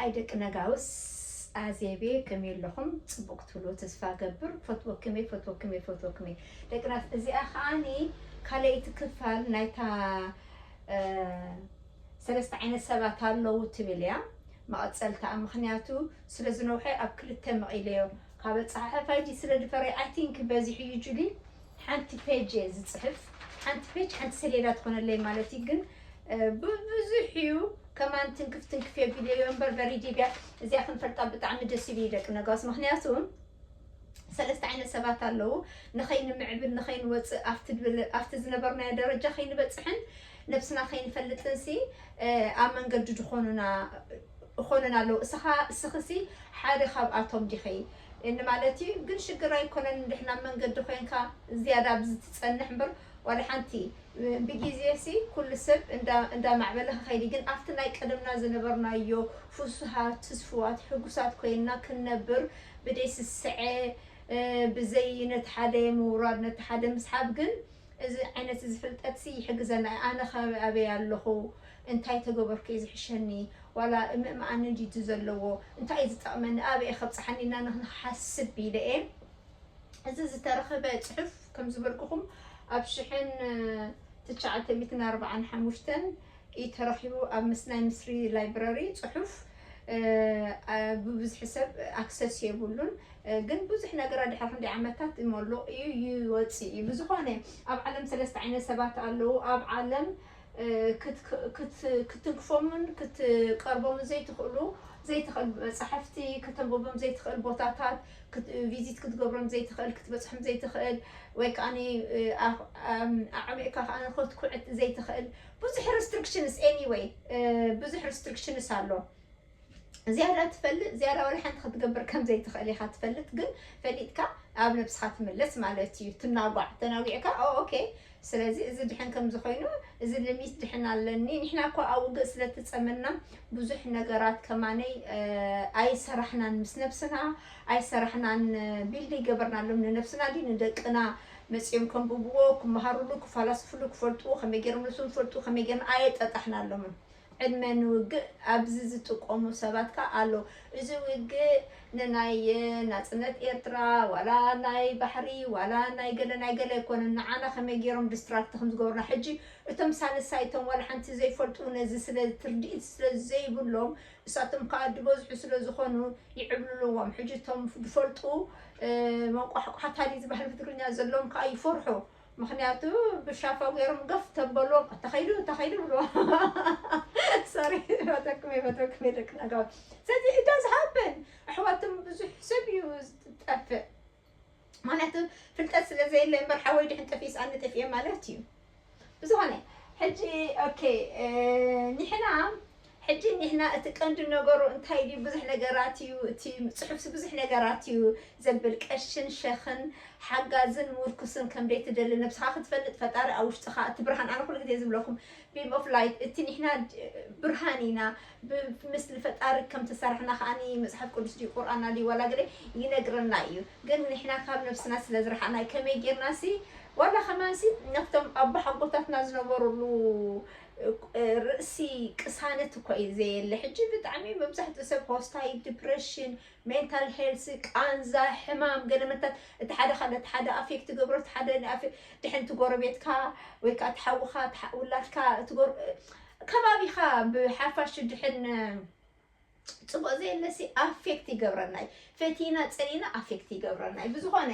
ኣይ ደቂ ነጋውስ ኣዜቤ ከመይ ኣለኹም? ጽቡቕ ክትብሉ ተስፋ ገብር። ፈትወክሜ ፈትወክሜ ፈትወክሜ ደቂ ናት። እዚኣ ከዓኒ ካልኣይቲ ክፋል ናይታ ሰለስተ ዓይነት ሰባት ኣለዉ ትብል እያ መቐጸልታ። ምኽንያቱ ስለ ዝነውሐ ኣብ ክልተ መቒለዮ ካብ ኣጸሓሕፋይ ዲ ስለ ድፈረይ። I think በዚሑ እዩ ጁሊ። ሓንቲ ፔጅ እየ ዝጽሕፍ፣ ሓንቲ ፔጅ ሓንቲ ሰሌዳ ትኾነለይ ማለት እዩ። ግን ብብዙሕ እዩ ከማን ትንክፍ ትንክፍ የቢለዮ እምበር በሪድ እያ። እዚኣ ክንፈልጣ ብጣዕሚ ደስ ይብል ደቂ ነጋውስ። ምኽንያቱ ሰለስተ ዓይነት ሰባት ኣለዉ። ንኸይንምዕብል ንኸይንወፅእ ኣብቲ ዝነበርናዮ ደረጃ ከይንበፅሕን ነብስና ከይንፈልጥን ሲ ኣብ መንገዲ ዝኾኑና እኾንን ኣለዉ። እስኻ እስኽሲ ሓደ ካብኣቶም ዲኸይ ንማለት እዩ። ግን ሽግር ኣይኮነን እንድሕና መንገዲ ኮይንካ ዝያዳ ኣብዚ ትፀንሕ እምበር ዋላ ሓንቲ ብግዜ ሲ ኩሉ ሰብ እንዳማዕበለ ክኸይድ። ግን ኣብቲ ናይ ቀደምና ዝነበርናዮ ፍሱሃት ትስፉዋት ሕጉሳት ኮይንና ክንነብር ብደይ ስስዐ ብዘይ ነቲ ሓደ ምውራድ ነቲ ሓደ ምስሓብ ግን እዚ ዓይነት እዚ ፍልጠት ሲ ይሕግዘና። ኣነ ኸ ኣበይ ኣለኹ? እንታይ ተገበርኩ እዩ ዝሕሸኒ? ዋላ እምእምኣን እንዲቱ ዘለዎ እንታይ እዩ ዝጠቕመኒ? ኣበይ ከብፅሓኒ እና ንክንሓስብ ኢለ እየ። እዚ ዝተረኸበ ፅሑፍ ከም ዝበልኩኹም ኣብ ሽሕን ትሽዓተ ሚእትን ኣርባዓን ሓሙሽተን እዩ ተረኺቡ ኣብ ምስ ናይ ምስሪ ላይብረሪ ፅሑፍ ብብዝሒ ሰብ ኣክሰስ የብሉን። ግን ብዙሕ ነገራት ድሕሪ ክንደይ ዓመታት ይመልቕ እዩ ይወፅእ እዩ። ብዝኾነ ኣብ ዓለም ሰለስተ ዓይነት ሰባት ኣለዉ። ኣብ ዓለም ክትንክፎምን ክትቀርቦምን ዘይትኽእሉ ዘይትኽእል መፃሕፍቲ ከተንብቦም ዘይትኽእል ቦታታት ቪዚት ክትገብሮም ዘይትኽእል ክትበፅሖም ዘይትኽእል ወይ ከዓ ኣዕሚቕካ ከዓ ክትኩዕት ዘይትኽእል ብዙሕ ሪስትሪክሽንስ anyway ብዙሕ ሪስትሪክሽንስ ኣሎ። ዝያዳ ትፈልጥ ዝያዳ ወላ ሓንቲ ክትገብር ከም ዘይትኽእል ኢኻ ትፈልጥ። ግን ፈሊጥካ ኣብ ነብስኻ ትምለስ ማለት እዩ። ትናጓዕ ተናጒዕካ ኦኬ ስለዚ እዚ ድሕን ከምዚ ኮይኑ እዚ ሊሚት ድሕን ኣለኒ። ንሕና እኮ ኣብ ውግእ ስለ ትጸመና ብዙሕ ነገራት ከማነይ ኣይሰራሕናን ምስ ነብስና ኣይሰራሕናን ቢልድ ይገበርናሎም ንነብስና ድዩ ንደቅና መጺኦም ከንብብዎ ክመሃሩሉ ክፈላስፍሉ ክፈልጥዎ ከመይ ገይሮም ነብሶም ዝፈልጥዎ ከመይ ገይርና ኣየጠጣሕናሎምን። ዕድመ ንውግእ ኣብዚ ዝጥቀሙ ሰባት ከኣ ኣለዉ። እዚ ውግእ ንናይ ናጽነት ኤርትራ ዋላ ናይ ባሕሪ ዋላ ናይ ገለ ናይ ገለ ኣይኮነን። ንዓና ከመይ ገይሮም ዲስትራክት ከም ዝገብሩና ሕጂ እቶም ሳልሳይ እቶም ዋላ ሓንቲ ዘይፈልጡ ነዚ ስለ ትርድኢት ስለ ዘይብሎም እሳቶም ከኣ ዝበዝሑ ስለ ዝኾኑ ይዕብልልዎም። ሕጂ እቶም ዝፈልጡ መንቋሕቋሕታ ድዩ ዝበሃል ብትግርኛ ዘለዎም ከኣ ይፈርሑ። ምኽንያቱ ብሻፋ ገይሮም ገፍ ተበልዎም ተኸይዱ ተኸይዱ ብልዎ። ሶሪ ፈተኩም ፈተኩም ደቂ ነጋውስ። ስለዚ it does happen ኣሕዋትም ብዙሕ ሰብ እዩ ዝጠፍእ። ምኽንያቱ ፍልጠት ስለ ዘየለ እምበር ሓወይ ድሕን ጠፊእስ ኣነ ጠፊኤ ማለት እዩ። ብዝኾነ ሕጂ ኦኬ ንሕና ሕጂ ኒሕና እቲ ቀንዲ ነገሩ እንታይ ድዩ ብዙሕ ነገራት እዩ እቲ ፅሑፍሲ ብዙሕ ነገራት እዩ ዘብል ቀሽን ሸኽን ሓጋዝን ምርኩስን ከም ደይትደሊ ነብስኻ ክትፈልጥ ፈጣሪ ኣብ ውሽጥኻ እቲ ብርሃን ኣነ ኩሉ ግዜ ዝብለኩም beam of light እቲ ኒሕና ብርሃን ኢና ብምስሊ ፈጣሪ ከም ተሰርሕና ከዓኒ መፅሓፍ ቅዱስ ድዩ ቁርኣና ድዩ ዋላ ገለ ይነግረና እዩ ግን ንሕና ካብ ነብስና ስለ ዝረሓና ከመይ ጌርና ሲ ዋላ ከማንሲ ነፍቶም ኣቦሓጎታትና ዝነበሩሉ ርእሲ ቅሳነት እኮ እዩ ዘየለ ሕጂ ብጣዕሚ መብዛሕትኡ ሰብ ሆስታይ ዲፕሬሽን ሜንታል ሄልስ ቃንዛ ሕማም ገለመታት እቲ ሓደ ካልእ እቲ ሓደ ኣፌክት ትገብሮ እቲ ሓደ ድሕን እቲ ጎረቤትካ ወይ ከዓ እቲ ሓውካ ውላድካ ከባቢኻ ብሓፋሽ ድሕን ፅቡቅ ዘየለሲ ኣፌክት ይገብረናይ ፈቲና ፀሊና ኣፌክት ይገብረናይ ብዝኾነ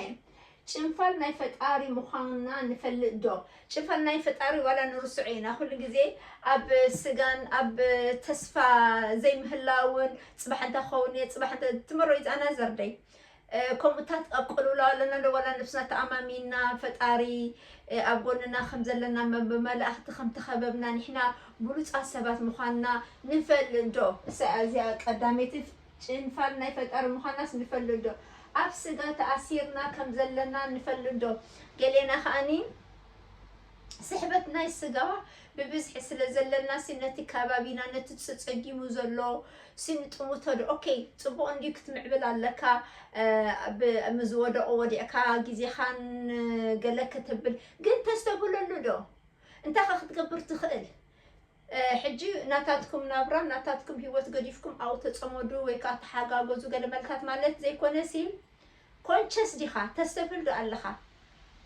ጭንፋል ናይ ፈጣሪ ምዃንና ንፈልጥ ዶ? ጭንፋል ናይ ፈጣሪ ዋላ ንርስዑ ኢና ኩሉ ግዜ ኣብ ስጋን ኣብ ተስፋ ዘይምህላውን ፅባሕ እንታይ ክኸውን እየ ፅባሕ እንታይ ትመሮ ይፃና ዘርደይ ከምኡታት ኣብ ቅልውላው ኣለና ዶ ዋላ ነብስና ተኣማሚንና ፈጣሪ ኣብ ጎንና ከም ዘለና ብመላእክቲ ከም ተኸበብና ንሕና ብሉፃት ሰባት ምዃንና ንፈልጥ ዶ? እሳ እዚኣ ቀዳመይቲ ጭንፋል ናይ ፈጣሪ ምዃናስ ንፈልጥ ዶ? ኣብ ስጋ ተኣሲርና ከም ዘለና ንፈልጥ ዶ? ገሌና ከኣኒ ስሕበት ናይ ስጋ ብብዝሒ ስለ ዘለናሲ ነቲ ከባቢና ነቲ ተጸጊሙ ዘሎ ሲንጥምቶ ዶ okay ጽቡቕ እንድዩ ክትምዕብል ኣለካ ዝወደቑ ወዲቕካ ግዜኻን ገለ ከተብል ግን ተስተብህለሉ ዶ እንታኸ ክትገብር ትኽእል ሕጂ ናታትኩም ናብራ ናታትኩም ህይወት ገዲፍኩም ኣብኡ ተፀመዱ ወይ ከዓ ተሓጋገዙ ገለ መልታት ማለት ዘይኮነ ሲ ኮንሸስ ዲኻ? ተስተብህል ዶ ኣለኻ?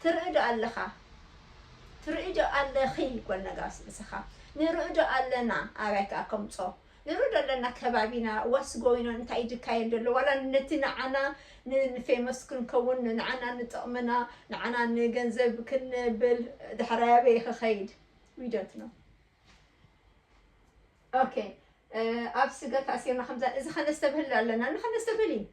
ትርኢ ዶ ኣለኻ? ትርኢ ዶ ኣለኺ? ጓል ነጋስ ንስኻ ንርኢ ዶ ኣለና? ኣባይ ከዓ ከምፆ ንርኢ ዶ ኣለና? ከባቢና ዋስ ጎይኖ እንታይ ድካየድ ዘሎ ዋላ ነቲ ንዓና ንፌመስ ክንከውን ንዓና ንጥቕምና ንዓና ንገንዘብ ክንብል ድሕራይ ኣበይ ክኸይድ ዊዶት ነው። ኦኬ ኣብ ስገት ኣሲርና ከምዛ እዚ ከነስተብህል ኣለና ንከነስተብህል እዩ።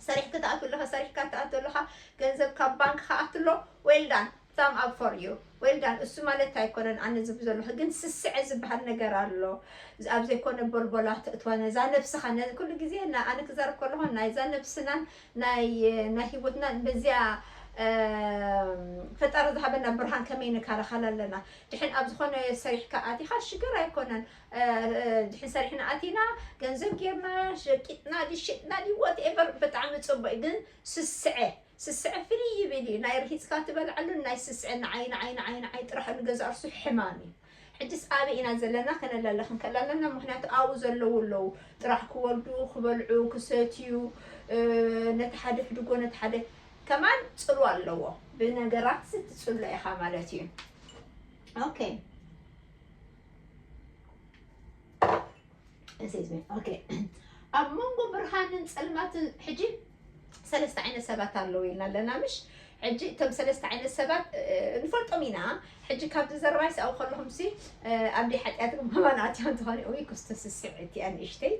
ሰሪሕካ ትኣቱ ኣለኻ ሰሪሕካ ትኣቱ ኣለኻ ገንዘብ ካብ ባንክ ከኣትሎ ዌልዳን ታም ኣብ ፎር ዩ ዌልዳን እሱ ማለት ኣይኮነን ኣነ ዝብ ዘለኹ ግን ስስዐ ዝበሃል ነገር ኣሎ ኣብ ዘይኮነ ቦልቦላ ተእትዋ ነዛ ነብስኻ ኩሉ ግዜ ኣነ ክዛርብ ከለኹ ናይዛ ነብስናን ናይ ናይ ህይወትናን በዚያ ፈጣሪ ዝሃበና ብርሃን ከመይ ንከላኸል ኣለና ድሕን ኣብ ዝኾነ ሰሪሕካ ኣቲኻ ሽግር ኣይኮነን ድሕን ሰሪሕና ኣቲና ገንዘብ ጌርና ሸቂጥና ድሽጥና ዲ whatever ብጣዕሚ ፅቡቅ ግን ስስዐ ስስዐ ፍልይ ይብል እዩ ናይ ርሂፅካ ትበልዓሉን ናይ ስስዐ ንዓይ ንዓይ ንዓይ ንዓይ ጥራሕ ንገዛ እርሱ ሕማም እዩ ሕጅስ ኣበይ ኢና ዘለና ከነላለ ክንከል ኣለና ምክንያቱ ኣብኡ ዘለዉ ኣለዉ ጥራሕ ክወልዱ ክበልዑ ክሰትዩ ነቲ ሓደ ሕድጎ ነቲ ሓደ ከማን ፅሉ ኣለዎ ብነገራት ትፅሎ ኢኻ ማለት እዩ okay okay ኣብ መንጎ ብርሃንን ፀልማትን ሕጂ ሰለስተ ዓይነት ሰባት ኣለዉ ኢልና ኣለና ምሽ ሕጂ እቶም ሰለስተ ዓይነት ሰባት ንፈልጦም ኢና ሕጂ ካብዚ ዘረባይ ሰኣው ከለኹም ሲ ኣብ ደይ ሓጢኣትኩም ከማን ኣትዮም ዝኾነ ወይ ክስቶ ስስዕ እቲኣ ንእሽተይ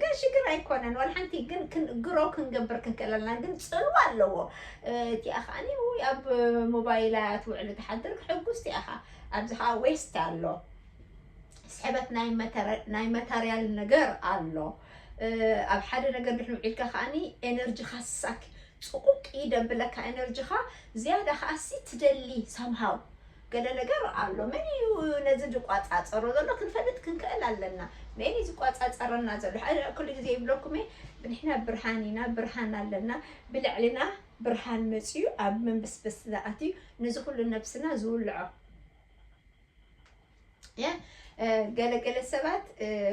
ግን ሽግር ኣይኮነን ዋላ ሓንቲ ግን ግሮ ክንገብር ክንክእል ኣለና ግን ፅልዋ ኣለዎ እቲኣ ከዓኒ ኣብ ሞባይላ ትውዕሉ ትሓድር ክሕጉስ እቲኣ ኸ ኣብዚ ከዓ ዌስት ኣሎ ስሕበት ናይ መታርያል ነገር ኣሎ ኣብ ሓደ ነገር ድሕን ውዒልካ ከዓኒ ኤነርጂኻ ሳክ ፅቁቅ ይደብለካ ኤነርጂኻ ዝያዳ ከዓሲ ትደሊ ሳምሃው ገለ ነገር ኣሎ መን እዩ ነዚ ዝቋፃፀሮ ዘሎ ክንፈልጥ ክንክእል ኣለና መን እዩ ዝቋፃፀረና ዘሎ ኩሉ ግዜ ይብለኩም ብንሕና ብርሃን ኢና ብርሃን ኣለና ብልዕልና ብርሃን መፅዩ ኣብ መንበስበስ ዝኣትዩ ነዚ ኩሉ ነብስና ዝውልዖ ገለገለ ሰባት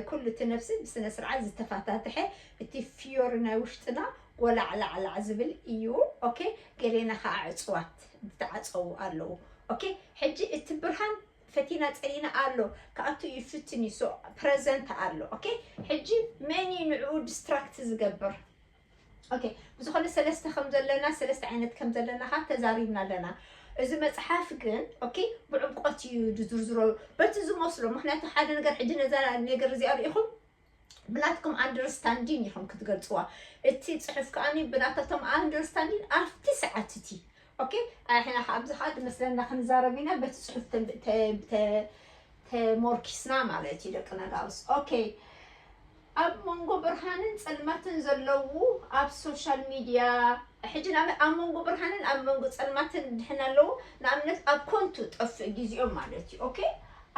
ኩሉ እቲ ነብሲ ብስነ ስርዓት ዝተፈታተሐ እቲ ፍዮሪ ናይ ውሽጥና ጎላዕላዕላዕ ዝብል እዩ okay ገሌና ከዓ ዕፅዋት ዝተዓፀዉ ኣለዉ okay ሕጂ እቲ ብርሃን ፈቲና ፀሊና ኣሎ ክኣቱ ይፍትን እዩ so present ኣሎ okay ሕጂ መን እዩ ንዕኡ distract ዝገብር okay ብዝኾነ ሰለስተ ከም ዘለና ሰለስተ ዓይነት ከም ዘለና ካ ተዛሪብና ኣለና እዚ መፅሓፍ ግን okay ብዕምቆት እዩ ዝዝርዝሮ በቲ ዝመስሎ ምክንያቱ ሓደ ነገር ሕጂ ነዛ ነገር እዚኣ ርኢኹም ብናትኩም understanding ኢኹም ክትገልፅዋ እቲ ፅሑፍ ከዓኒ ብናታቶም understanding ኣብቲ ሰዓት እቲ okay ኣሕና ኣብዚ ከዓ ዝመስለና ክንዛረብ ኢና በቲ ፅሑፍ ተሞርኪስና ማለት እዩ ደቂ ነጋውስ okay ኣብ መንጎ ብርሃንን ፀልማትን ዘለዉ ኣብ social media ሕጂ ኣብ መንጎ ብርሃንን ኣብ መንጎ ፀልማትን ድሕን ኣለዉ ንኣብነት ኣብ ኮንቱ ጠፍእ ግዜኦም ማለት እዩ okay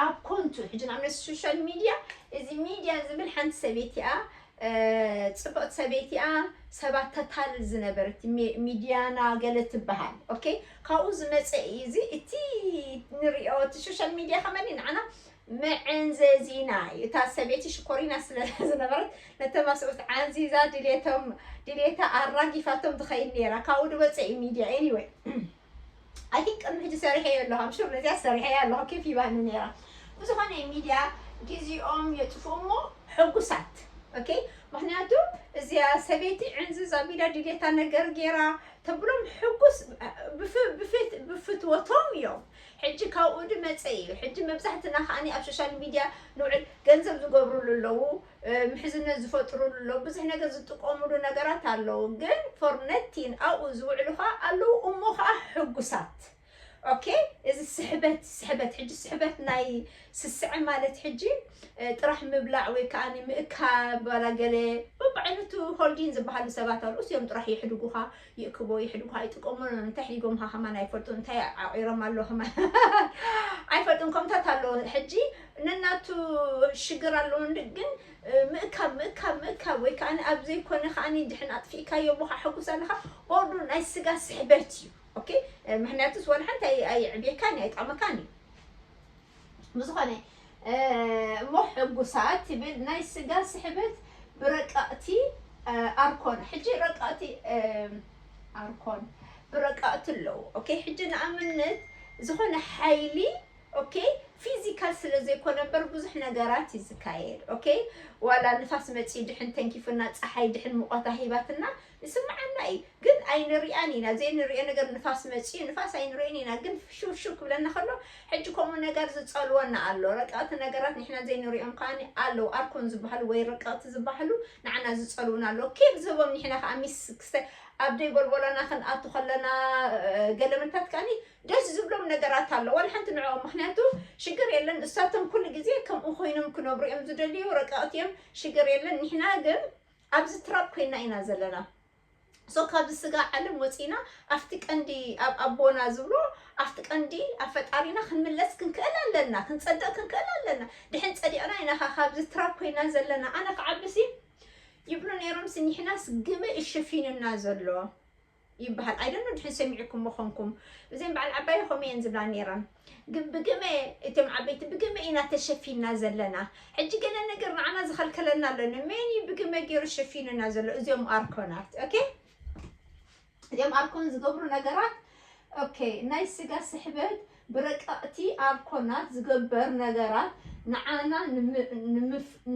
ኣብ ኮንቱ ሕጂ ንኣብነት social media እዚ media ዝብል ሓንቲ ሰበይቲ እያ ፅብቕቲ ሰበይቲ እያ ሰባት ተታልል ዝነበረት ሚድያና ገለ ትበሃል okay ካብኡ ዝመፀ እዩ እዚ እቲ ንሪኦ እቲ social media ከመኒ ንዓና መዐንዘዚና እዩ እታ ሰበይቲ ሽኮሪና ስለ ዝነበረት ነተማስኡት ዓንዚዛ ድሌቶም ድሌታ ኣራጊፋቶም ትኸይድ ነይራ ካብኡ ድወፀ እዩ media anyway I think ቅድሚ ሕጂ ሰሪሐዮ ኣለኹ I'm sure ነዚኣ ሰሪሐያ ኣለኹ ኬፍ ይባኒ ነይራ ብዝኾነ media ግዜኦም የጥፍኡ እሞ ሕጉሳት okay ምክንያቱ እዚኣ ሰበይቲ ዕንዝዝ ኣቢላ ድሌታ ነገር ገይራ ተብሎም ሕጉስ ብፍትወቶም እዮም ሕጂ ካብኡ ድመፀ እዩ ሕጂ መብዛሕትና ከዓኒ ኣብ social media ንውዕል ገንዘብ ዝገብሩሉ ኣለዉ ምሕዝነት ዝፈጥሩሉ ኣለዉ ብዙሕ ነገር ዝጥቀሙሉ ነገራት ኣለዉ ግን for nothing ኣብኡ ዝውዕሉ ከዓ ኣለዉ እሞ ከዓ ሕጉሳት okay እዚ ስሕበት ስሕበት ሕጂ ስሕበት ናይ ስስዐ ማለት ሕጂ ጥራሕ ምብላዕ ወይ ከዓ ምእካብ ባላ ገለ በብዓይነቱ holding ዝበሃሉ ሰባት ኣለዉ እዚኦም ጥራሕ የሕድጉኻ ይእክቦ ይሕድጉኻ ይጥቀሙሉ እንታይ ሕዲጎምኻ ከማን ኣይፈልጡ እንታይ ዓቂሮም ኣለዉ ከማን ኣይፈልጡን ከምታት ኣለዉ ሕጂ ነናቱ ሽግር ኣለዉ ግን ምእካብ ምእካብ ምእካብ ወይ ከዓ ኣብ ዘይኮነ ከዓ ድሕን ኣጥፊእካዮ ቦኻ ሕጉስ ኣለኻ ወርዱ ናይ ስጋ ስሕበት እዩ okay ምክንያቱስ ዋላ ሓንቲ ኣየዕብየካን ኣይጠቕመካን እዩ ብዝኾነ እሞ ሕጉሳት ትብል ናይ ስጋ ስሕበት ብረቀቕቲ ኣርኮን። ሕጂ ረቀቕቲ ኣርኮን ብረቀቕቲ ኣለዉ። ኦኬ፣ ሕጂ ንኣብነት ዝኾነ ሓይሊ፣ ኦኬ፣ ፊዚካል ስለ ዘይኮነ እምበር ብዙሕ ነገራት እዩ ዝካየድ። ኦኬ፣ ዋላ ንፋስ መፂኡ ድሕን ተንኪፉና፣ ፀሓይ ድሕን ሙቐታ ሂባትና ንስምዓና እዩ። ግን ኣይንሪኣን ኢና። ዘይንሪኦ ነገር ንፋስ መፂኡ፣ ንፋስ ኣይንሪኦን ኢና። ግን ሽው ሽው ክብለና ከሎ ሕጂ ከምኡ ነገር ዝፀልወና ኣሎ። ረቀቕቲ ነገራት ንሕና ዘይንሪኦም ከዓኒ ኣለዉ። ኣርኮን ዝበሃሉ ወይ ረቀቕቲ ዝበሃሉ ንዓና ዝፀልውና ኣሎ። ኬፍ ዝህቦም ንሕና ከዓ ሚስ ክስተ ኣብ ደይ ጎልጎላና ክንኣቱ ከለና ገለመታት ከዓኒ ደስ ዝብሎም ነገራት ኣሎ። ዋላ ሓንቲ ንዕኦም፣ ምክንያቱ ሽግር የለን። እሳቶም ኩሉ ግዜ ከምኡ ኮይኖም ክነብሩ እዮም ዝደልዩ። ረቀቕቲ እዮም፣ ሽግር የለን። ንሕና ግን ኣብዚ ትራፕ ኮይና ኢና ዘለና። ሶ ካብዚ ስጋ ዓለም ወፂና ኣብቲ ቀንዲ ኣብ ኣቦና ዝብሎ ኣብቲ ቀንዲ ኣብ ፈጣሪና ክንምለስ ክንክእል ኣለና፣ ክንፀድቕ ክንክእል ኣለና። ድሕን ፀዲቕና ኢና ኻ ካብዚ ትራፕ ኮይና ዘለና። ኣነ ክዓብሲ ይብሉ ነይሮም፣ ስኒሕናስ ግመ እሸፊንና ዘሎ ይበሃል። ኣይደኖ ድሕን ሰሚዕኩም ምኾንኩም። ብዘን በዓል ዓባይ ከምኡ እየን ዝብላ ነይረን። ግን ብግመ፣ እቶም ዓበይቲ ብግመ ኢና ተሸፊንና ዘለና። ሕጂ ገለ ነገር ንዓና ዝኸልከለና ኣሎ። ንመን እዩ ብግመ ገይሩ ሸፊንና ዘሎ? እዚኦም ኣርኮናት። ኦኬ፣ እዚኦም ኣርኮን ዝገብሩ ነገራት፣ ኦኬ፣ ናይ ስጋ ስሕበት ብረቀቕቲ ኣርኮናት ዝገበር ነገራት ንዓና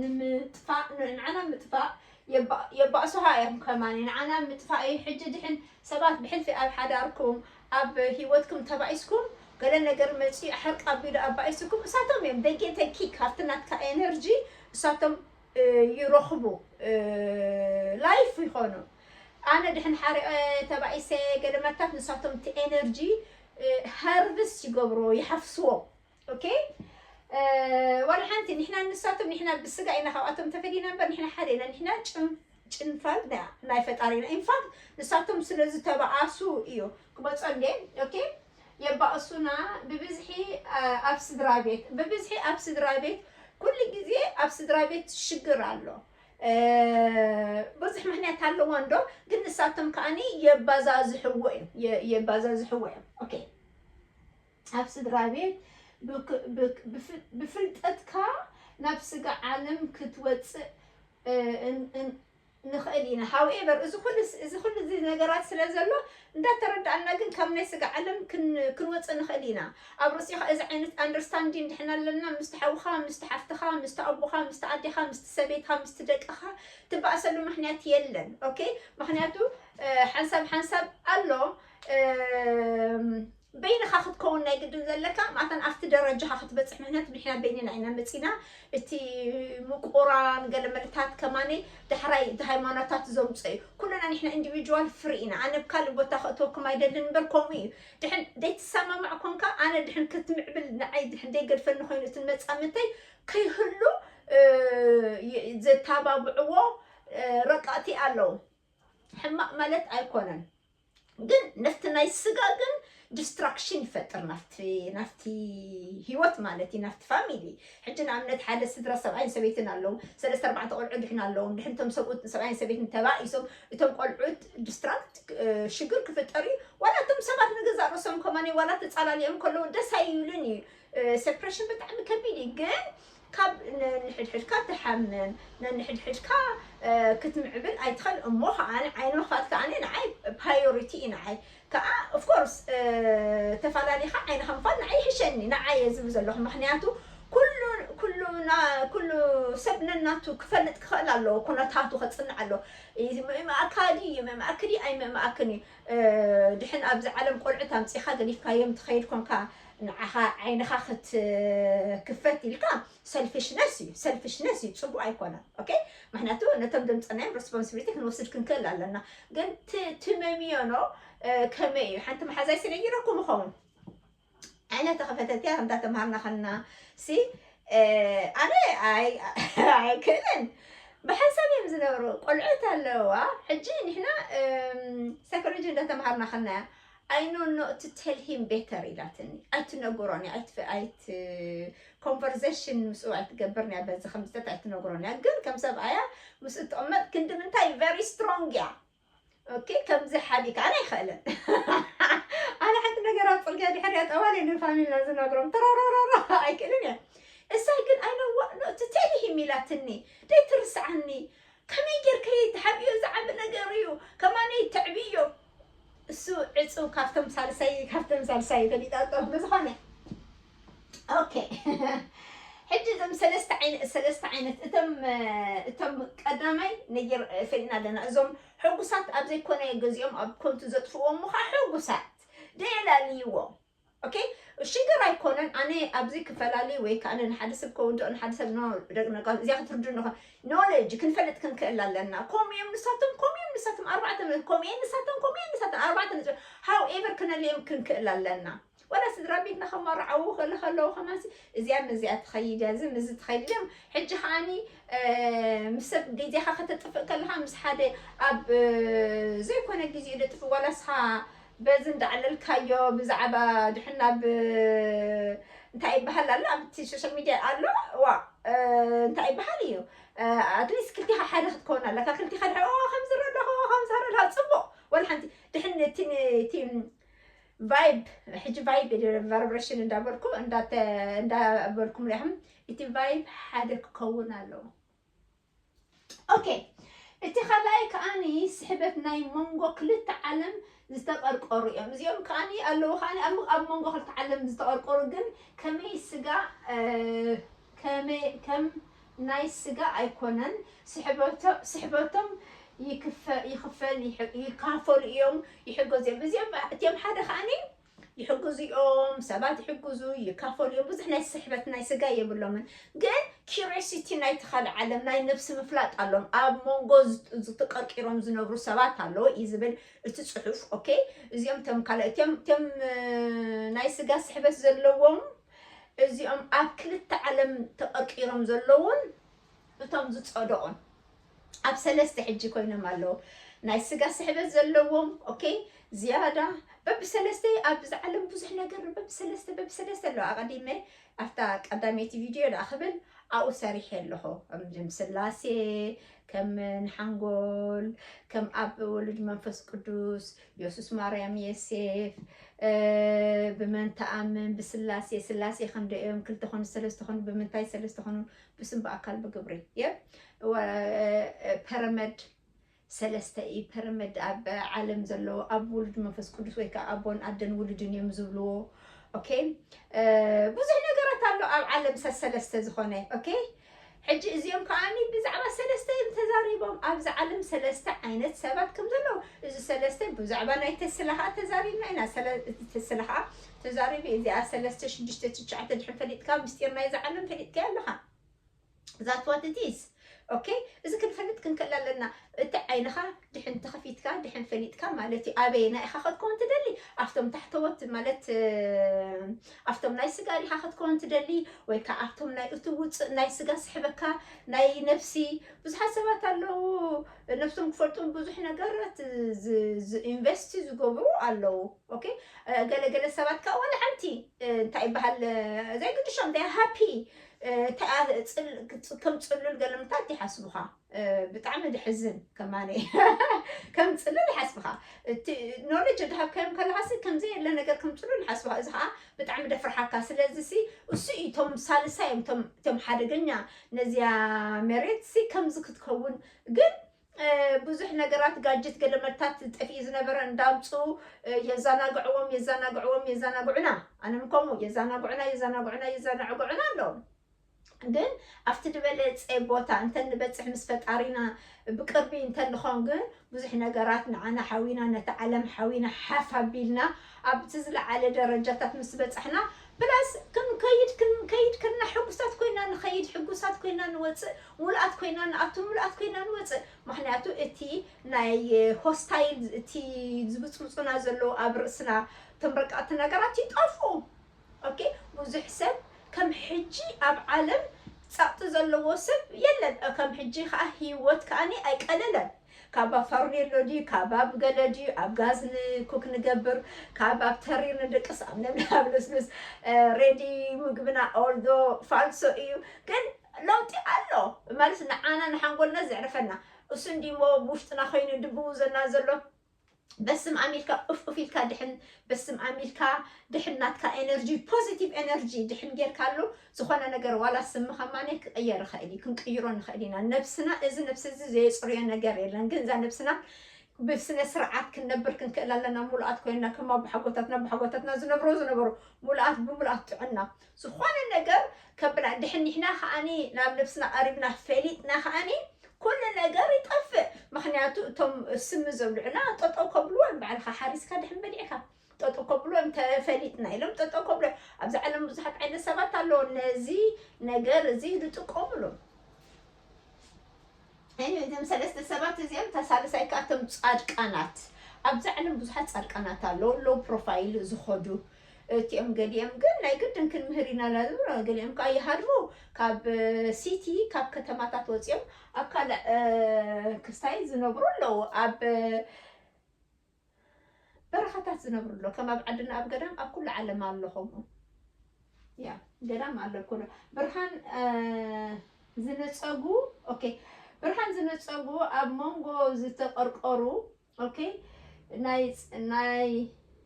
ንምጥፋእ፣ ንዓና ምጥፋእ የባእሱኻ እዮም ከማኒ። ንዓና ምጥፋእ እዩ። ሕጂ ድሕን ሰባት ብሕልፊ ኣብ ሓዳርኩም ኣብ ሂወትኩም ተባኢስኩም ገለ ነገር መፂኡ ሕርቅ ኣቢሉ ኣባኢስኩም እሳቶም እዮም ደጌተ ኪክ ካብቲ ናትካ ኤነርጂ እሳቶም ይረኽቡ፣ ላይፍ ይኾኑ። ኣነ ድሕን ሓሪቐ ተባኢሰ ገለመታት ንሳቶም እቲ ኤነርጂ ሃርቨስት ይገብርዎ፣ ይሓፍስዎ። ኦኬ፣ ዋላ ሓንቲ ንሕና ንሳቶም ንሕና ብስጋ ኢና ካብኣቶም ተፈሊና እምበር ንሕና ሓደ ኢና። ንሕና ጭንፋል ናይ ፈጣሪ ኢና። ኢንፋክት ንሳቶም ስለ ዝተባኣሱ እዩ ክመፆ እንዴ። ኦኬ፣ የባእሱና ብብዝሒ ኣብ ስድራ ቤት፣ ብብዝሒ ኣብ ስድራ ቤት ኩሉ ግዜ ኣብ ስድራ ቤት ሽግር ኣሎ። ብዙሕ ምክንያት ኣለዎ እንዶ ግን ንሳቶም ከዓኒ የባዛዝሕዎ እዮም፣ የባዛዝሕዎ እዮም። ኦኬ፣ ኣብ ስድራ ቤት ብፍልጠትካ ናብ ስጋ ዓለም ክትወፅእ ንኽእል ኢና። ሃውኤቨር እዚ ኩሉ እዚ ኩሉ እዚ ነገራት ስለ ዘሎ እንዳተረዳእና ግን ካብ ናይ ስጋ ዓለም ክንወፅእ ንኽእል ኢና። ኣብ ርእሲኻ እዚ ዓይነት ኣንደርስታንዲንግ ድሕና ኣለና ምስቲ ሓውኻ፣ ምስቲ ሓፍትኻ፣ ምስቲ ኣቦኻ፣ ምስቲ ኣዴኻ፣ ምስቲ ሰበይትኻ፣ ምስቲ ደቅኻ ትበኣሰሉ ምክንያት የለን። ኦኬ፣ ምክንያቱ ሓንሳብ ሓንሳብ ኣሎ በይንኻ ክትከውን ናይ ግድን ዘለካ ማእታን ኣብቲ ደረጃኻ ክትበፅሕ ምክንያቱ ንሕና በይንና ኢና መፂና። እቲ ምቁራን ገለ መልታት ከማነ ዳሕራይ እቲ ሃይማኖታት ዘምፅኦ እዩ። ኩልና ንሕና ኢንዲቪጁዋል ፍሪ ኢና። ኣነ ኣብ ካልእ ቦታ ከእትወኩም ኣይደልን እምበር ከምኡ እዩ። ድሕን ደይትሰማማዕ ኮንካ ኣነ ድሕን ክትምዕብል ንዓይ ድሕን ደይገድፈኒ ኮይኑ እቲ መፃምተይ ከይህሉ ዘታባብዕዎ ረቃእቲ ኣለዉ። ሕማቕ ማለት ኣይኮነን ግን ነፍቲ ናይ ስጋ ግን ዲስትራክሽን ይፈጥር ናፍቲ ናፍቲ ህይወት ማለት እዩ ናፍቲ ፋሚሊ። ሕጂ ንኣብነት ሓደ ስድራ ሰብኣይን ሰበይትን ኣለዉ ሰለስተ ኣርባዕተ ቆልዑ ድሕን ኣለዎም ድሕንቶም ሰብኡት ሰብኣይን ሰበይትን ተባኢሶም እቶም ቆልዑት ዲስትራክት ሽግር ክፍጠር እዩ። ዋላ እቶም ሰባት ንገዛእ ርእሶም ከማኒ ዋላ ተፃላሊኦም ከለዉ ደስ ኣይብልን እዩ። ሰፕሬሽን ብጣዕሚ ከቢድ እዩ ግን ካብ ነንሕድሕድካ ትሓምም ነንሕድሕድካ ክትምዕብል ኣይትኸል እሞ ከዓ ዓይኒ ምኽፋት ከዓ ንዓይ ፕራዮሪቲ እዩ ንዓይ ከዓ ኦፍኮርስ ተፈላለኻ ዓይንኻ ምኽፋት ንዓይ ይሕሸኒ ንዓይ እየ ዝብል ዘለኹ ምክንያቱ ኩሉ ሰብ ነናቱ ክፈልጥ ክኽእል ኣለዎ ኩነታቱ ከፅንዕ ኣለዎ። ይምእምኣካ ድዩ ይምእምኣኪ ድዩ ኣይምእምኣክን እዩ። ድሕን ኣብዚ ዓለም ቆልዑት ኣምፂኻ ገዲፍካዮም ትኸይድ ኮንካ ንዓኻ ዓይንኻ ክትክፈት ኢልካ ሰልፊሽነስ እዩ ሰልፊሽነስ እዩ ፅቡቅ ኣይኮነን። ኦኬ ምክንያቱ ነቶም ዘምፀናዮም ሬስፖንሲቢሊቲ ክንወስድ ክንክእል ኣለና። ግን ትመምዮ ኖ ከመይ እዩ ሓንቲ መሓዛይ ስለ ይረኩም ይኸውን ዓይና ተኸፈተት እያ እንዳተምሃርና ከና ሲ ኣነ ኣይክእልን ብሓንሳብ እዮም ዝነብሩ ቆልዑት ኣለዋ። ሕጂ ንሕና ሳይኮሎጂ እንዳተምሃርና ከና እያ I know not to tell him better ኢላትኒ። ኣይትነግሮን እያ ኣይት ኮንቨርሴሽን ምስኡ ኣይትገብርን እያ በዚ ከምዝተት ኣይትነግሮን እያ ግን ከም ሰብኣያ ምስኡ ትቕመጥ ክንዲ ምንታይ very strong እያ። ኦኬ ከምዚ ሓቢካ ኣነ ኣይኽእልን ኣነ ሓንቲ ነገር ኣብ ፅርግያ ድሕር እያ ጠዋል ንፋሚልና ዝነግሮም ተረረረረ ኣይክእልን እየ። እሳ ግን ኣይነዋ እቲ ቴሊ ሂም ኢላትኒ ደይ ትርስዓኒ። ከመይ ጌርከ ተሓብዮ ዝዓቢ ነገር እዩ። ከማነይ ተዕብዮ። እሱ ዕጹ ካብቶም ሳልሳይ ካብቶም ሳልሳይ ፈሊጣ ብዝኾነ ኦኬ ሕጂ እዞም ሰለስተ ዓይነት ሰለስተ ዓይነት እቶም እቶም ቀዳማይ ነገር ፈሊና ኣለና። እዞም ሕጉሳት ኣብ ዘይኮነ ገዚኦም ኣብ ኮንቱ ዘጥፍዎም ምዃ ሕጉሳት ደየላልይዎም። ኦኬ ሽግር ኣይኮነን። ኣነ ኣብዚ ክፈላሊ ወይ ከዓ ንሓደ ሰብ ከውድኦ ንሓደ ሰብ እዚኣ ክትርዱ ኖ ኖሌጅ ክንፈልጥ ክንክእል ኣለና። ከምኡ እዮም ንሳቶም ከምኡ እዮም ንሳቶም ኣርባዕተ ከምኡ ንሳቶም ከምኡ ንሳቶም ኣርባዕተ ሃውኤቨር ክነልዮም ክንክእል ኣለና። ወላ ስድራ ቤትና ከመርዓዉ ከለዉ ከማሲ እዚኣ ምዚኣ ትኸይድ እያ እዚ ምዚ ትኸይድ እዮም። ሕጂ ከዓኒ ምስ ሰብ ግዜኻ ከተጥፍእ ከለኻ ምስ ሓደ ኣብ ዘይኮነ ግዜ ደጥፍ ዋላ ስኻ በዚ እንዳዕለልካዮ ብዛዕባ ድሕና ብ እንታይ ይበሃል ኣሎ ኣብቲ ሶሻል ሚድያ ኣሎ ዋ እንታይ ይበሃል እዩ ኣትሊስት ክልቲኻ ሓደ ክትከውን ኣለካ ክልቲኻ ድሕሪ ከምዝረዳኸ ከምዝሃረዳ ፅቡቅ ወላ ሓንቲ ድሕን እቲ ቫይብ ሕጂ ቫይብ ቫይብሬሽን እንዳበልኩ እንዳበልኩም ሪኹም እቲ ቫይብ ሓደ ክከውን ኣለዎ። ኦኬ እቲ ካልኣይ ከዓኒ ስሕበት ናይ መንጎ ክልተ ዓለም ዝተቐርቀሩ እዮም። እዚኦም ከዓኒ ኣለዉ ከዓኒ ኣብ ኣብ መንጎ ክልተ ዓለም ዝተቐርቀሩ ግን ከመይ ስጋ ከመይ ከም ናይ ስጋ ኣይኮነን ስሕበቶም ይክፈል ይካፈሉ እዮም ይሕገዙ እዮም። እዚኦም እቲኦም ሓደ ከዓኒ ይሕግዙ እዮም፣ ሰባት ይሕግዙ፣ ይካፈሉ እዮም። ብዙሕ ናይ ስሕበት ናይ ስጋ የብሎምን። ግን ኪሪሲቲ ናይ ተኻል ዓለም ናይ ነብሲ ምፍላጥ ኣሎም ኣብ መንጎ ዝተቀርቂሮም ዝነብሩ ሰባት ኣለዎ እዩ ዝብል እቲ ጽሑፍ። ኦኬ እዚኦም ቶም ካልእ እቲኦም ቶም ናይ ስጋ ስሕበት ዘለዎም እዚኦም ኣብ ክልተ ዓለም ተቀርቂሮም ዘለውን እቶም ዝጸደቑን ኣብ ሰለስተ ሕጂ ኮይኖም ኣለዉ ናይ ስጋ ስሕበት ዘለዎም ኦኬ ዝያዳ በብሰለስተ ኣብዚ ዓለም ብዙሕ ነገር በብሰለስተ በብሰለስተ ኣለዉ ኣቐዲመ ኣብታ ቀዳመይቲ ቪድዮ ዳ ክብል ኣብኡ ሰሪሐ ኣለኹ ስላሴ ከም ንሓንጎል ከም ኣብ ወልድ መንፈስ ቅዱስ የሱስ ማርያም የሴፍ ብመን ተኣምን ብስላሴ ስላሴ ክንደኦም ክልተ ኾኑ ሰለስተ ኾኑ ብምንታይ ሰለስተ ኾኑ ብስም ብኣካል ብግብሪ የ ፐረመድ ሰለስተ እዩ ፐረመድ ኣብ ዓለም ዘሎ ኣብ ውሉድ መንፈስ ቅዱስ ወይ ከዓ ኣቦን ኣደን ውሉድን እዮም ዝብልዎ ኦኬ ብዙሕ ነገራት ኣሎ ኣብ ዓለም ሰሰለስተ ዝኾነ ኦኬ ሕጂ እዚኦም ከዓኒ ብዛዕባ ሰለስተ እዮም ተዛሪቦም ኣብዚ ዓለም ሰለስተ ዓይነት ሰባት ከም ዘለዉ እዚ ሰለስተ ብዛዕባ ናይ ተስላ ከዓ ተዛሪብና ኢና ተስላ ከዓ ተዛሪቡ እዚኣ ሰለስተ ሽዱሽተ ትሽዓተ ድሕን ፈሊጥካ ምስጢር ናይዚ ዓለም ፈሊጥካ ኣለኻ ዛት ዋት ኢት ኢዝ ኦኬ እዚ ክንፈልጥ ክንክእል ኣለና እቲ ዓይንኻ ድሕን ተኸፊትካ ድሕን ፈሊጥካ ማለት እዩ ኣበየና ኢኻ ክትከውን ትደሊ ኣብቶም ታሕተዎት ማለት ኣብቶም ናይ ስጋ ዲኻ ክትከውን ትደሊ ወይ ከዓ ኣብቶም ናይ እቲ ውፅእ ናይ ስጋ ስሕበካ ናይ ነፍሲ ብዙሓት ሰባት ኣለዉ ነፍሶም ክፈልጡ ብዙሕ ነገራት ኢንቨስቲ ዝገብሩ ኣለዉ ኦኬ ገለገለ ሰባት ከዓ ዋላ ሓንቲ እንታይ ይበሃል ዘይግድሾም ሃፒ ከም ፅሉል ገለምታት ይሓስቡኻ ብጣዕሚ ድሕዝን ከማነ ከም ፅሉል ይሓስብኻ እቲ ኖሌጅ ድሃብካዮም ከለኻሲ ከምዘየለ ነገር ከም ፅሉል ይሓስብኻ እዚ ከዓ ብጣዕሚ ደፍርሓካ ስለዚ ሲ እሱ እዩ ቶም ሳልሳይ እዮም ቶም ሓደገኛ ነዚያ መሬት ሲ ከምዚ ክትከውን ግን ብዙሕ ነገራት ጋጀት ገለመድታት ጠፊኡ ዝነበረ እንዳምፁ የዛናግዕዎም የዛናግዕዎም የዛናግዑና ኣነ ምከምኡ የዛናግዑና የዛናግዑና የዛናግዑና ኣለዎም ግን ኣብቲ ዝበለፀ ቦታ እንተ ንበፅሕ ምስ ፈጣሪና ብቅርቢ እንተ ንኾን ግን ብዙሕ ነገራት ንዓና ሓዊና ነቲ ዓለም ሓዊና ሓፍ ኣቢልና ኣብቲ ዝለዓለ ደረጃታት ምስ በፃሕና ፕላስ ክንከይድ ክንከይድ ከልና ሕጉሳት ኮይና ንኸይድ ሕጉሳት ኮይና ንወፅእ ሙሉኣት ኮይና ንኣቱ ሙሉኣት ኮይና ንወፅእ ምክንያቱ እቲ ናይ ሆስታይል እቲ ዝብፅብፁና ዘለዉ ኣብ ርእስና እቶም ረቃቲ ነገራት ይጠፍኡ ኦኬ ብዙሕ ሰብ ከም ሕጂ ኣብ ዓለም ጸቕጢ ዘለዎ ሰብ የለን ከም ሕጂ ከዓ ህይወት ከዓኒ ኣይቀለለን ካብ ኣብ ፋርኔሎ ድዩ ካብ ኣብ ገለ ድዩ ኣብ ጋዝ ንኩክ ንገብር ካብ ኣብ ተሪር ንድቅስ ኣብ ነብለ ኣብ ልስሉስ ሬዲ ምግብና ኦልዶ ፋልሶ እዩ ግን ለውጢ ኣሎ ማለት ንዓና ንሓንጎልና ዘዕርፈና እሱ እንዲሞ ውሽጥና ኮይኑ ድብውዘና ዘሎ በስም ኣሚልካ ኡፍ ኡፍ ኢልካ ድሕን በስም ኣሚልካ ድሕን ናትካ ኤነርጂ፣ ፖዚቲቭ ኤነርጂ ድሕን ጌርካሉ፣ ዝኾነ ነገር ዋላ ስምኻ ማነ ክቕየር ይኽእል እዩ፣ ክንቅይሮ ንኽእል ኢና። ነብስና፣ እዚ ነብሲ እዚ ዘየፅርዮ ነገር የለን። ግን እዛ ነብስና ብስነ ስርዓት ክንነብር ክንክእል ኣለና። ሙሉኣት ኮይና ከም ኣቦሓጎታትና ኣቦሓጎታትና ዝነብሮ ዝነበሩ ሙሉኣት ብሙሉኣት ጥዕና ዝኾነ ነገር ከብላ ድሕን ንሕና ከዓኒ ናብ ነብስና ቀሪብና ፈሊጥና ከዓኒ ኩሉ ነገር ይጠፍእ። ምኽንያቱ እቶም ስሚ ዘብልዑና ጠጠው ከብልዎ እዮም። ባዕልኻ ሓሪስካ ድሕን በሊዕካ ጠጠው ከብልዎ እዮም። ተፈሊጥና ኢሎም ጠጠው ከብልዎ እዮም። ኣብዚ ዓለም ብዙሓት ዓይነት ሰባት ኣለዎ ነዚ ነገር እዚ ዝጥቀምሉ። እዞም ሰለስተ ሰባት እዚኦም፣ እታ ሳልሳይ ከኣ እቶም ጻድቃናት። ኣብዚ ዓለም ብዙሓት ጻድቃናት ኣለዉ፣ ሎው ፕሮፋይል ዝኾዱ። እቲኦም ገሊኦም ግን ናይ ግድን ክንምህር ኢና ላሉ፣ ገሊኦም ከኣ ይሃድሙ። ካብ ሲቲ፣ ካብ ከተማታት ወጺኦም ኣብ ካልእ ክስታይ ዝነብሩ ኣለዉ። ኣብ በረኻታት ዝነብሩ ኣሎ። ከም ኣብ ዓድና ኣብ ገዳም ኣብ ኩሉ ዓለም ኣሎ ከምኡ። ያ፣ ገዳም ኣሎ ኩሉ። ብርሃን ዝነጸጉ፣ ኦኬ፣ ብርሃን ዝነጸጉ ኣብ መንጎ ዝተቐርቀሩ፣ ኦኬ፣ ናይ ናይ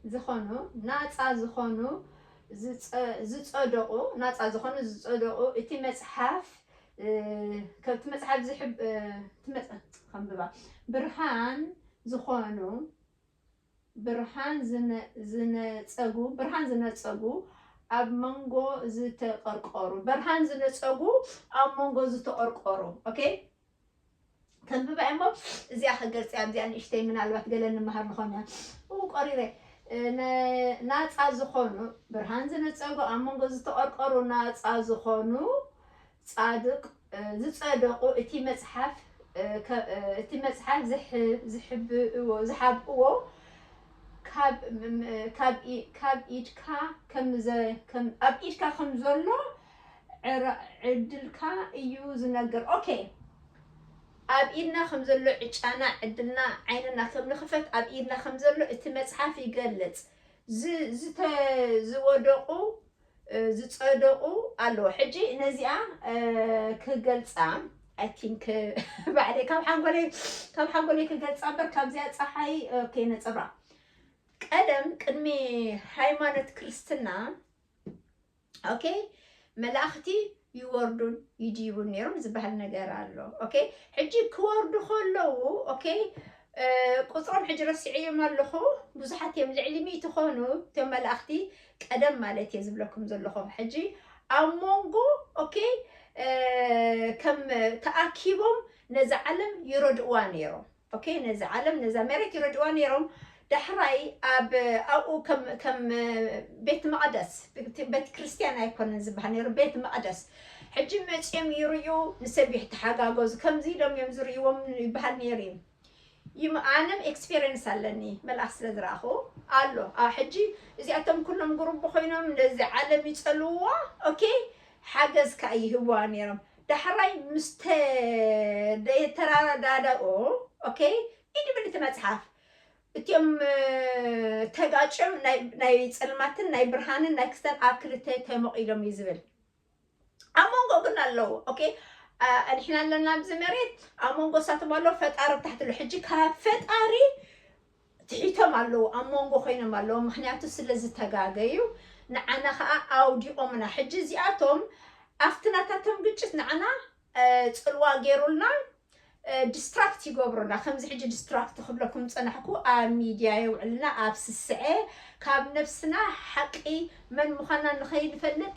ዝኾኑ ናጻ ዝኾኑ ዝጸ- ዝጸደቑ ናጻ ዝኾኑ ዝጸደቑ እቲ መጽሓፍ፣ እ፣ ከብቲ መጽሓፍ ዝሕብ እ፣ እቲ መጽ- ከንብባ ብርሃን ዝኾኑ ብርሃን ዝነ- ዝነጸጉ ብርሃን ዝነጸጉ ኣብ መንጎ ዝተቐርቀሩ ብርሃን ዝነጸጉ ኣብ መንጎ ዝተቐርቀሩ። ኦኬ፣ ከንብባ እሞ እዚኣ ክገልጽ እያ። ኣብዚኣ ንእሽተይ ምናልባት ገለ ንምሃር ንኾነ። ኡ፣ ቆሪረ። እ፣ ነ- ናጻ ዝኾኑ ብርሃን ዝነጸጉ ኣብ መንጎ ዝተቐርቀሩ ናጻ ዝኾኑ ጻድቅ እ፣ ዝጸደቑ እቲ መጽሓፍ እ፣ ከ- እ፣ እቲ መጽሓፍ ዝሕ- ዝሕብእዎ ዝሓብእዎ ካብ ም- ም- ካብ ኢ- ካብ ኢድካ ከም ዘ- ከም ኣብ ኢድካ ከም ዘሎ ዕረ- ዕድልካ እዩ ዝነግር። ኦኬ፣ ኣብ ኢድና ከም ዘሎ ዕጫና ዕድልና ዓይንና ከም ንኽፈት ኣብ ኢድና ከም ዘሎ እቲ መጽሓፍ ይገልጽ። ዝ- ዝተ- ዝወደቑ እ፣ ዝጸደቑ ኣለዉ። ሕጂ ነዚኣ እ፣ ክገልጻ፣ I think፣ ባዕለይ ካብ ሓንጎለይ ካብ ሓንጎለይ ክገልጻ እምበር ካብዚኣ ጸሓይ፣ ኦኬ፣ ነጸብራቕ። ቀደም ቅድሚ ሃይማኖት ክርስትና፣ ኦኬ፣ መላእኽቲ ይወርዱን ይድይቡን ነይሮም ዝበሃል ነገር ኣሎ። ኦኬ፣ ሕጂ ክወርዱ ከለዉ፣ ኦኬ፣ እ፣ ቁጽሮም ሕጂ ረሲዐዮም ኣለኹ። ብዙሓት እዮም፣ ልዕሊ ሚእቲ ኾኑ እቶም መላእኽቲ፣ ቀደም ማለት እየ ዝብለኩም ዘለኹ። ሕጂ ኣብ መንጎ፣ ኦኬ፣ እ፣ ከም ተኣኪቦም ነዛ ዓለም ይረድእዋ ነይሮም። ኦኬ፣ ነዛ ዓለም፣ ነዛ መሬት ይረድእዋ ነይሮም። ዳሕራይ ኣብ ኣብኡ ከም ከም ቤት መቕደስ፣ ቤት ክርስቲያን ኣይኮነን ዝበሃል ነይሩ፣ ቤት መቕደስ። ሕጂ መጺኦም ይርእዩ፣ ንሰቢሕ ተሓጋገዙ፣ ከምዚ ኢሎም እዮም ዝርእይዎም ይበሃል ነይሩ እዩ። ይም- ኣነም ኤክስፔሪየንስ ኣለኒ፣ መልኣኽ ስለ ዝረኣኹ ኣሎ። ኣብ ሕጂ እዚኣቶም ኩሎም ጉሩብ ኮይኖም ነዚ ዓለም ይጸልውዋ። ኦኬ፣ ሓገዝ ከኣ ይህብዋ ነይሮም። ዳሕራይ ምስ ተ- ደተረዳዳኡ፣ ኦኬ፣ ኢድ ብል እቲ መጽሓፍ። እቲኦም እ፣ ተጋጭዮም ናይ ናይ ጸልማትን ናይ ብርሃንን ናይ ክስተን ኣብ ክልተ ተመቒሎም እዩ ዝብል። ኣብ መንጎ ግን ኣለዉ። ኦኬ፣ ኣ፣ ንሕና ኣለና ኣብዚ መሬት፣ ኣብ መንጎ እሳቶም ኣለዉ፣ ፈጣሪ ኣብ ታሕቲ ኣሎ። ሕጂ ካብ ፈጣሪ ትሒቶም ኣለዉ፣ ኣብ መንጎ ኮይኖም ኣለዉ። ምኽንያቱ ስለ ዝተጋገዩ ንዓና ከኣ ኣውዲቖምና። ሕጂ እዚኣቶም ኣብቲ ናታቶም ግጭት ንዓና እ፣ ጽልዋ ገይሩልና እ፣ ዲስትራክት ይገብሩና። ከምዚ ሕጂ ዲስትራክት ክብለኩም ዝጸናሕኩ ኣብ ሚድያ የውዕልና፣ ኣብ ስስዐ ካብ ነብስና ሓቂ መን ምዃንና ንኸይንፈልጥ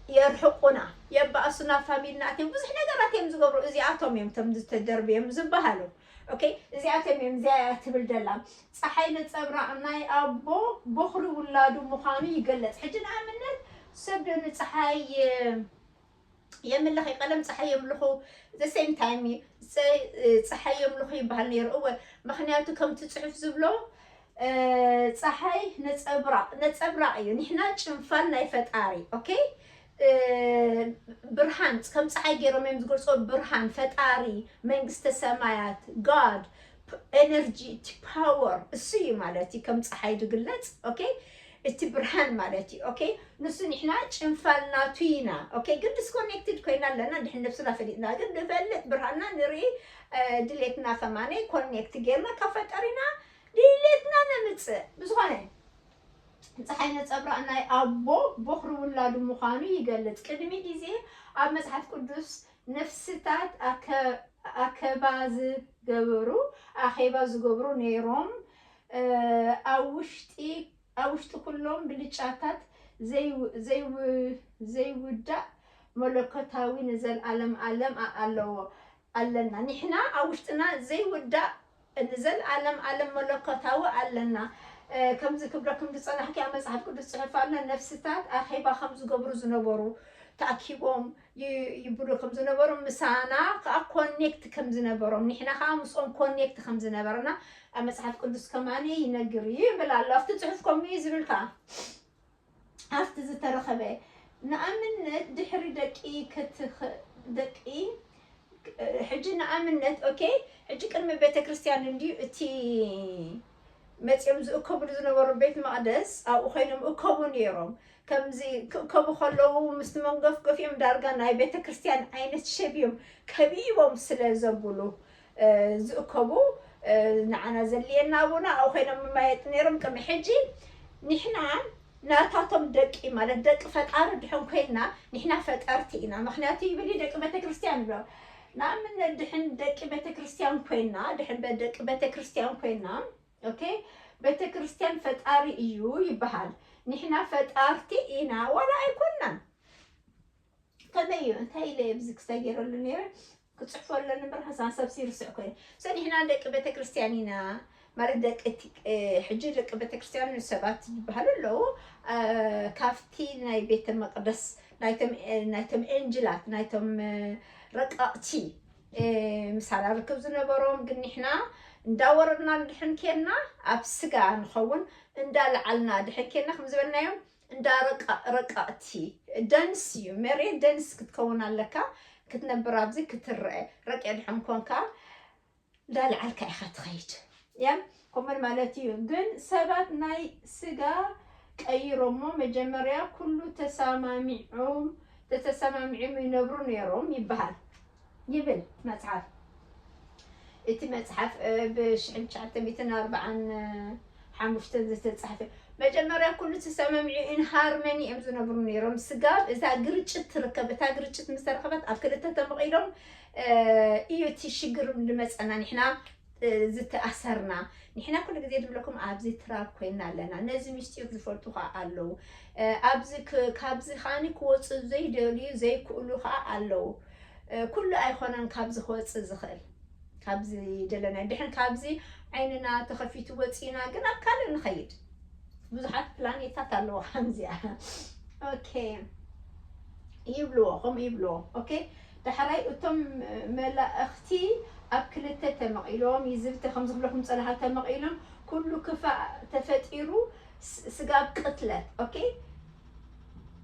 የርሕቁና፣ የባእሱና፣ ፋሚልና ኣትዮም ብዙሕ ነገራት እዮም ዝገብሩ። እዚኣቶም እዮም እቶም ዝተደርብዮም ዝበሃሉ። ኦኬ፣ እዚኣቶም እዮም እዚኣ እያ ትብል ደላ። ጸሓይ ነጸብራቕ ናይ ኣቦ ቦኽሪ ውላዱ ምዃኑ ይገለጽ። ሕጂ ንኣብነት ሰብ ዶ ንጸሓይ የምልኽ እዩ፣ ቀለም ጸሓይ የምልኹ፣ the same time እዩ። ጸ- ጸሓይ የምልኹ ይበሃል ነይሩ። እወ፣ ምኽንያቱ ከምቲ ጽሑፍ ዝብሎ እ፣ ጸሓይ ነጸብራቕ ነጸብራቕ እዩ። ንሕና ጭንፋን ናይ ፈጣሪ። ኦኬ፣ እ፣ ብርሃን ከም ጸሓይ ገይሮም እዮም ዝገልጾ። ብርሃን ፈጣሪ፣ መንግስተ ሰማያት፣ ጋድ፣ ኤነርጂ፣ እቲ ፓወር እሱ እዩ ማለት እዩ። ከም ጸሓይ ዝግለጽ፣ ኦኬ፣ እቲ ብርሃን ማለት እዩ። ኦኬ፣ ንሱ ንሕና ጭንፋል ናቱ ኢና። ኦኬ፣ ግን ዲስኮኔክትድ ኮይና ኣለና። ድሕን ነብስና ፈሊጥና ግን ንፈልጥ፣ ብርሃንና ንርኢ፣ እ፣ ድሌትና ከማነ ኮኔክት ጌርና ካብ ፈጠሪና ድሌትና ነምጽእ። ብዝኾነ፣ ጸሓይ ነጸብራቕ ናይ ኣቦ ቦኽሪ ውላዱ ምዃኑ ይገልጽ። ቅድሚ ግዜ ኣብ መጽሓፍ ቅዱስ ነፍስታት ኣከ-፣ ኣከባ ዝገበሩ፣ ኣኼባ ዝገብሩ ነይሮም። እ፣ ኣብ ውሽጢ፣ ኣብ ውሽጢ ኩሎም ብልጫታት ዘይው-፣ ዘይው-፣ ዘይውዳእ መለኮታዊ ንዘልኣለም ኣለም ኣ-፣ ኣለዎ፣ ኣለና። ንሕና ኣብ ውሽጥና ዘይውዳእ ንዘልኣለም ኣለም መለኮታዊ ኣለና። እ፣ ከምዚ ክብለኩም ዝጸናሕኪ ኣብ መጽሓፍ ቅዱስ ጽሑፍ ኣሎ፣ ነፍስታት ኣኼባ ከም ዝገብሩ ዝነበሩ፣ ተኣኪቦም ይ-፣ ይብሉ ከም ዝነበሩ፣ ምሳና ከኣ ኮኔክት ከም ዝነበሮም፣ ንሕና ከኣ ምስኦም ኮኔክት ከም ዝነበርና ኣብ መጽሓፍ ቅዱስ ከማኒ ይነግር እዩ ይብል ኣሎ። ኣብቲ ጽሑፍ ከምኡ እዩ ዝብል ከኣ። ኣብቲ ዝተረኸበ፣ ንኣብነት ድሕሪ ደቂ ክትኽ-፣ ደቂ፣ ሕጂ ንኣብነት፣ ኦኬ፣ ሕጂ ቅድሚ ቤተክርስትያን እንድዩ እቲ መጺኦም ዝእከብሉ ዝነበሩ ቤት መቕደስ፣ ኣብኡ ኮይኖም እከቡ ነይሮም። ከምዚ ክእከቡ ከለዉ ምስቲ መንገፍገፊኦም ዳርጋ ናይ ቤተክርስትያን ዓይነት ሸብ እዮም ከቢቦም ስለ ዘብሉ፣ እ፣ ዝእከቡ፣ እ፣ ንዓና ዘድልየና ኣብኡ ኮይኖም መማየጢ ነይሮም። ቅድሚ ሕጂ ንሕና ናታቶም ደቂ ማለት ደቂ ፈጣሪ ድሕን ኮይንና ንሕና ፈጠርቲ ኢና። ምኽንያቱ ይብል እዩ ደቂ ቤተክርስትያን ይብሎ። ንኣብነት ድሕን ደቂ ቤተክርስትያን ኮይንና፣ ድሕን በ-፣ ደቂ ቤተክርስትያን ኮይንና፣ ኦኬ፣ ቤተክርስትያን ፈጣሪ እዩ ይበሃል። ንሕና ፈጣርቲ ኢና ዋላ ኣይኮንናን። ከመይ እዩ? እንታይ ኢለ ኣብዚ ክስታይ ገይረሉ ነይረ? ክጽሕፎ ኣለኒ እምበር፣ ሓሳብ ሰብ ይርስዕ ኮይኑ። So ንሕና ደቂ ቤተክርስትያን ኢና፣ ማለት ደቂ እቲ፣ እ፣ ሕጂ ደቂ ቤተክርስትያን ሰባት ዝበሃሉ ኣለዉ። እ፣ ካብቲ ናይ ቤተ መቕደስ ናይቶም፣ እ፣ ናይቶም ኤንጅላት፣ ናይቶም፣ እ፣ ረቀቕቲ፣ እ፣ ምሳና ርክብ ዝነበሮም፣ ግን ንሕና እንዳወረድና እንድሕን ኬድና ኣብ ስጋ ንኸውን፣ እንዳለዓልና ድሕን ኬድና ከም ዝበልናዮም እንዳ ረቃ-፣ ረቃቕቲ ደንስ እዩ። መሬት ደንስ ክትከውን ኣለካ፣ ክትነብር ኣብዚ ክትረአ። ረቂቕ ድሕን ኮንካ እንዳለዓልካ ኢኻ ትኸይድ። ያ፣ ኮመን ማለት እዩ። ግን ሰባት ናይ ስጋ ቀይሮሞ መጀመርያ ኩሉ ተሰማሚዖም፣ ተተሰማሚዖም ይነብሩ ነይሮም ይበሃል ይብል መጽሓፍ። እቲ መጽሓፍ፣ እ፣ ብሽሕን ትሽዓተ ሚእትን ኣርባዓን ሓሙሽተን ዝተጻሕፈ። መጀመርያ ኩሉ ተሰማሚዑ ኢን ሃርመኒ እዮም ዝነብሩ ነይሮም። ስጋብ እዛ ግርጭት ትርከብ። እታ ግርጭት ምስ ተረኸበት ኣብ ክልተ ተመቒሎም፣ እ፣ እዩ እቲ ሽግር ዝመጸና። ንሕና፣ እ፣ ዝተኣሰርና። ንሕና ኩሉ ግዜ ዝብለኩም ኣብዚ ትራብ ኮይና ኣለና። ነዚ ምስጢር ዝፈልጡ ኸኣ ኣለዉ። እ፣ ኣብዚ ክ-፣ ካብዚ ኸኣኒ ክወጹ ዘይደልዩ፣ ዘይክእሉ ኸኣ ኣለዉ። እ፣ ኩሉ ኣይኮነን ካብዚ ክወጽእ ዝኽእል። ካብዚ ደለናዮ። ድሕን ካብዚ ዓይንና ተኸፊቱ ወጺና ግን ኣብ ካልእ ንኸይድ። ብዙሓት ፕላኔታት ኣለዋ ከምዚኣ። ኦኬ። ይብልዎ፣ ከምኡ ይብልዎ። ኦኬ። ዳሕራይ እቶም መላእኽቲ ኣብ ክልተ ተመቒሎም፣ ይዝብተ ከም ዝብለኩም ጸላኻ ተመቒሎም፣ ኩሉ ክፋእ ተፈጢሩ ስ-፣ ስጋብ ቅትለት። ኦኬ።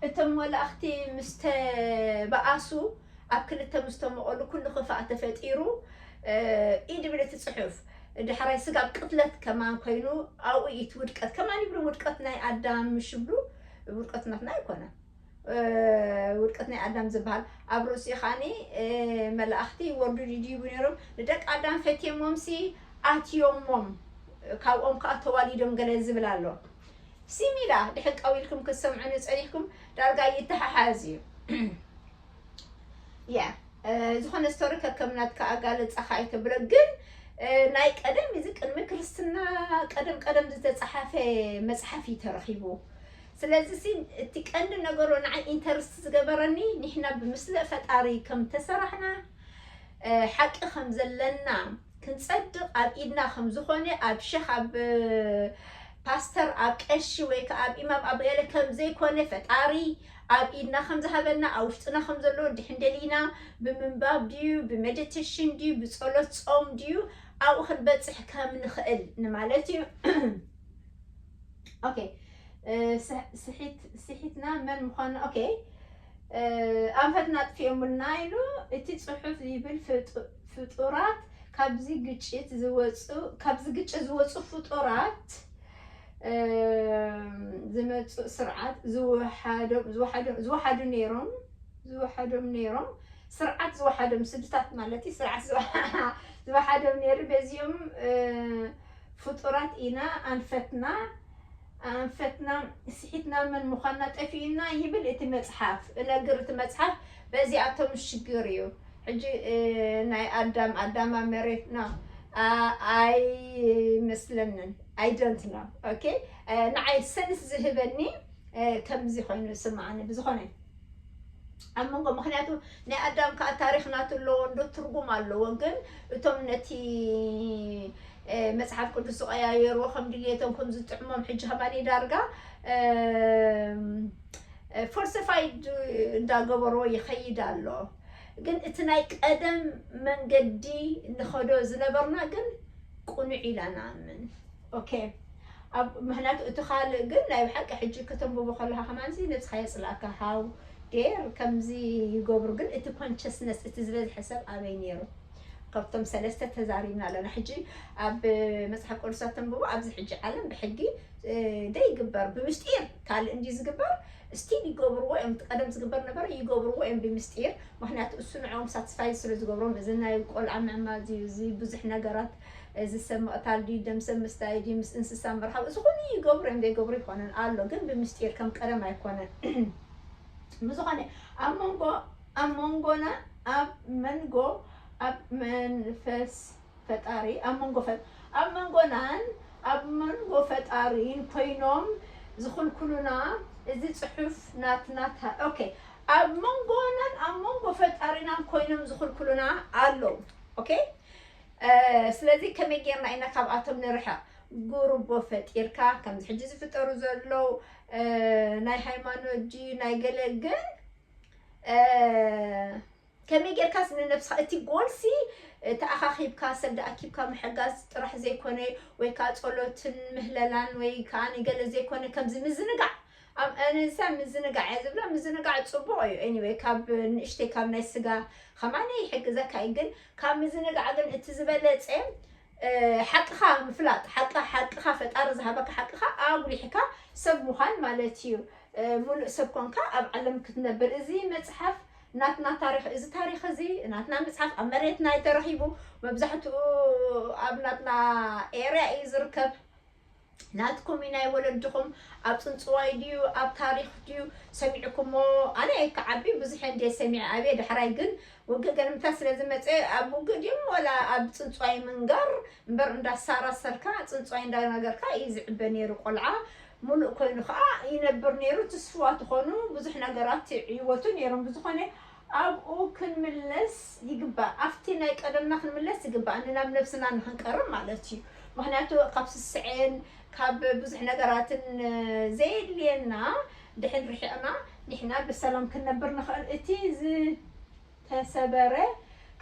እቶም መላእኽቲ ምስ ተበኣሱ፣ ኣብ ክልተ ምስ ተመቐሉ ኩሉ ክፋእ ተፈጢሩ፣ እ፣ እዩ ድብል እቲ ጽሑፍ። ዳሕራይ ስጋብ ቅትለት ከማን ኮይኑ፣ ኣብኡ እዩ እቲ ውድቀት። ከማን ይብሉ ውድቀት ናይ ኣዳም ምሽ ይብሉ፣ ውድቀት ናትና ኣይኮነን። እ፣ ውድቀት ናይ ኣዳም ዝበሃል ኣብ ርእሲኡ ኸኣኒ፣ እ፣ መላእኽቲ ይወርዱ ድዩ ይቡ ነይሮም። ንደቂ ኣዳም ፈትዮሞምሲ ኣትዮሞም፣ ካብኦም ከኣ ተዋሊዶም ገለ ዝብል ኣሎ። ሲሚላ ድሕን ቀዊልኩም ክትሰምዑኒ ጸኒሕኩም ዳርጋ ይተሓሓዝ እዩ። ያ፣ እ፣ ዝኾነ ስቶሪ ከከም ናትካ ኣጋልጻ ከኣ ይተብሎ፣ ግን፣ እ፣ ናይ ቀደም እዚ ቅድሚ ክርስትና ቀደም ቀደም ዝተጻሓፈ መጽሓፍ እዩ ተረኺቡ። ስለዚ ሲ እቲ ቀንዲ ነገሩ ንዓይ ኢንተርስት ዝገበረኒ ንሕና ብምስለ ፈጣሪ ከም ተሰራሕና፣ እ፣ ሓቂ ከም ዘለና ክንጸድቕ ኣብ ኢድና ከም ዝኾነ፣ ኣብ ሸኽ፣ ኣብ ፓስተር፣ ኣብ ቀሺ ወይ ከኣ ኣብ ኢማም፣ ኣብ ገለ ከም ዘይኮነ፣ ፈጣሪ ኣብ ኢድና ከም ዝሃበና፣ ኣብ ውሽጥና ከም ዘሎ ድሕን ደሊና ብምንባብ ድዩ፣ ብሜዲቴሽን ድዩ፣ ብጸሎት ጾም ድዩ፣ ኣብኡ ክንበጽሕ ከም ንኽእል ንማለት እዩ። ኦኬ፣ እ፣ ስሕ-፣ ስሒት-፣ ስሒትና መን ምዃኑ፣ ኦኬ፣ እ፣ ኣንፈትና ኣጥፊኦምልና ኢሉ እቲ ጽሑፍ ይብል፣ ፍጡ-፣ ፍጡራት ካብዚ ግጭት ዝወጹ፣ ካብዚ ግጭት ዝወጹ ፍጡራት፣ እ፣ ዝመጹ ስርዓት ዝወሓዶም፣ ዝወሓዶም፣ ዝወሓዱ ነይሮም፣ ዝወሓዶም ነይሮም፣ ስርዓት ዝወሓዶም ስድታት ማለት እዩ፣ ስርዓት ዝወ-፣ ዝወሓዶም ነይሩ፣ በዚኦም፣ እ፣ ፍጡራት ኢና፣ ኣንፈትና ኣንፈትና ስሒትና፣ መን ምዃንና ጠፊኡና ይብል እቲ መጽሓፍ። እነግር እቲ መጽሓፍ በዚኣቶም ሽግር እዩ። ሕጂ ናይ ኣዳም ኣዳማ መሬት ነው ኣይመስለንን። I don't know። Okay፣ ንዓይ ሰንስ ዝህበኒ ከምዚ ኮይኑ ስማዓኒ። ብዝኾነ ኣብ መንጎ፣ ምክንያቱ ናይ ኣዳም ከዓ ታሪክ ናቱ ኣለዎ፣ እንዶ ትርጉም ኣለዎ። ግን እቶም ነቲ መፅሓፍ ቅዱስ ዝቀያየርዎ ከም ድልየቶም ከም ዝጥዕሞም ሕጂ ከማኒ ዳርጋ ፎልሲፋይድ እንዳገበርዎ ይኸይድ ኣሎ። ግን እቲ ናይ ቀደም መንገዲ ንኸዶ ዝነበርና ግን ቁኑዕ ኢላ ንኣምን። Okay፣ ኣብ ምክንያቱ እቲ ካልእ ግን ናይ ብሓቂ ሕጂ ከተንብቦ ከለካ ከማን ነብስካ የፅላእካ። How dare ከምዚ ይገብሩ። ግን እቲ consciousness እቲ ዝበዝሐ ሰብ ኣበይ ነይሩ? ካብቶም ሰለስተ ተዛሪብና ኣለና። ሕጂ ኣብ መፅሓፍ ቅዱሳት ተንብቦ ኣብዚ ሕጂ ዓለም ብሕጊ ደይግበር፣ ብምስጢር ካልእ እንዲ ዝግበር፣ still ይገብርዎ እዮም። እቲ ቀደም ዝግበር ነበረ፣ ይገብርዎ እዮም ብምስጢር። ምክንያቱ እሱ ንዕኦም ሳትስፋይ ስለ ዝገብሮም። እዚ ናይ ቆልዓ ምዕማዝ እዩ፣ እዚ ብዙሕ ነገራት፣ እዚ ሰብ ምቕታል ድዩ፣ ደም ሰብ ምስታይ ድዩ፣ ምስ እንስሳ ምርሓብ፣ እዚ ኩሉ ይገብሩ እዮም። ዘይገብሩ ይኮነን ኣሎ፣ ግን ብምስጢር ከም ቀደም ኣይኮነን። ብዝኾነ ኣብ መንጎ ኣብ መንጎና ኣብ መንጎ ኣብ መንፈስ ፈጣሪ ኣብ መንጎ ፈ ኣብ መንጎናን ኣብ መንጎ ፈጣሪን ኮይኖም ዝኽልክሉና፣ እዚ ጽሑፍ ናትና ታ okay፣ ኣብ መንጎናን ኣብ መንጎ ፈጣሪናን ኮይኖም ዝኽልክሉና ኣለዉ። Okay፣ ስለዚ ከመይ ጌርና ኢና ካብኣቶም ንርሕቕ? ጉርቦ ፈጢርካ፣ ከምዚ ሕጂ ዝፍጠሩ ዘለዉ ናይ ሃይማኖት ድዩ ናይ ገለ፣ ግን ከመይ ጌርካስ ንነብስኻ፣ እቲ ጎልሲ ተኣኻኺብካ ሰብ ኣኪብካ ምሕጋዝ ጥራሕ ዘይኮነ፣ ወይ ከዓ ጸሎትን ምህለላን ወይ ከዓ ንገለ ዘይኮነ፣ ከምዚ ምዝንጋዕ፣ ኣብ ኣነሳ ምዝንጋዕ እየ ዝብላ። ምዝንጋዕ ጽቡቕ እዩ። Anyway፣ ካብ ንእሽተይ ካብ ናይ ስጋ ከማን ይሕግዘካ እዩ፣ ግን ካብ ምዝንጋዕ ግን እቲ ዝበለጸ ሓቅኻ ምፍላጥ፣ ሓቅኻ ፈጣሪ ዝሃበካ ሓቅኻ ኣጉሊሕካ ሰብ ምዃን ማለት እዩ። ሙሉእ ሰብ ኮንካ ኣብ ዓለም ክትነብር። እዚ መጽሓፍ ናትና ታሪኽ፣ እዚ ታሪኽ እዚ ናትና መጽሓፍ ኣብ መሬትና እዩ ተረኺቡ። መብዛሕትኡ ኣብ ናትና ኤርያ እዩ ዝርከብ። ናትኩም እዩ፣ ናይ ወለድኹም ኣብ ጽንጽዋይ ድዩ ኣብ ታሪኽ ድዩ ሰሚዕኩሞ? ኣነ ክዓቢ ብዙሕ እንደ ሰሚዐ ኣብየ። ዳሕራይ ግን ውግእ ገልምታት ስለ ዝመጸ፣ ኣብ ውግእ ድዮም ወላ ኣብ ጽንጽዋይ ምንጋር እምበር፣ እንዳሳራሰርካ ጽንጽዋይ እንዳነገርካ እዩ ዝዕበ ነይሩ። ቆልዓ ሙሉእ ኮይኑ ከዓ ይነብር ነይሩ። ትስዋ ትኾኑ ብዙሕ ነገራት ይዕወቱ ነይሮም። ብዝኾነ ኣብኡ ክንምለስ ይግባእ። ኣብቲ ናይ ቀደምና ክንምለስ ይግባእ፣ ንናብ ነብስና ንክንቀርብ ማለት እዩ። ምክንያቱ ካብ ስስዔን ካብ ብዙሕ ነገራትን ዘየድልየና ድሕን ርሒቕና ንሕና ብሰላም ክንነብር ንኽእል። እቲ ዝተሰበረ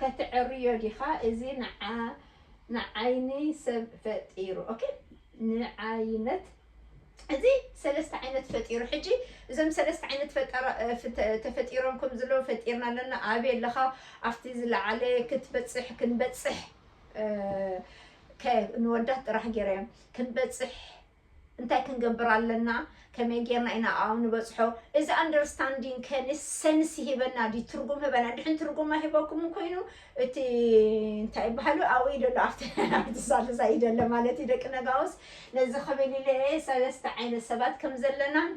ከትዕርዮ ዲኻ? እዚ ንዓ ንዓይኒ ሰብ ፈጢሩ። Okay፣ ንዓይነት እዚ ሰለስተ ዓይነት ፈጢሩ። ሕጂ እዞም ሰለስተ ዓይነት ፈጠራ፣ እ፣ ፍተ-፣ ተፈጢሮም ከም ዘለዉ ፈጢርና ኣለና። ኣበይ ኣለኻ? ኣብቲ ዝለዓለ ክትበጽሕ፣ ክንበጽሕ፣ እ፣ ከ-፣ ንወዳት ጥራሕ ገይረ እዮም። ክንበጽሕ እንታይ ክንገብር ኣለና? ከመይ ጌርና ኢና ኣብኡ ንበጽሖ? እዚ ኣንደርስታንዲንግ ከ ንሰንስ ይህበና ድዩ? ትርጉም ህበና። ድሕን ትርጉም ኣይህበኩምን ኮይኑ፣ እቲ እንታይ ይበሃሉ? ኣብኡ ይደሎ፣ ኣብቲ፣ ኣብቲ ሳልሳይ ይደሎ ማለት እዩ። ደቂ ነጋውስ ነዚ ክብል ኢለ እየ፣ ሰለስተ ዓይነት ሰባት ከም ዘለናን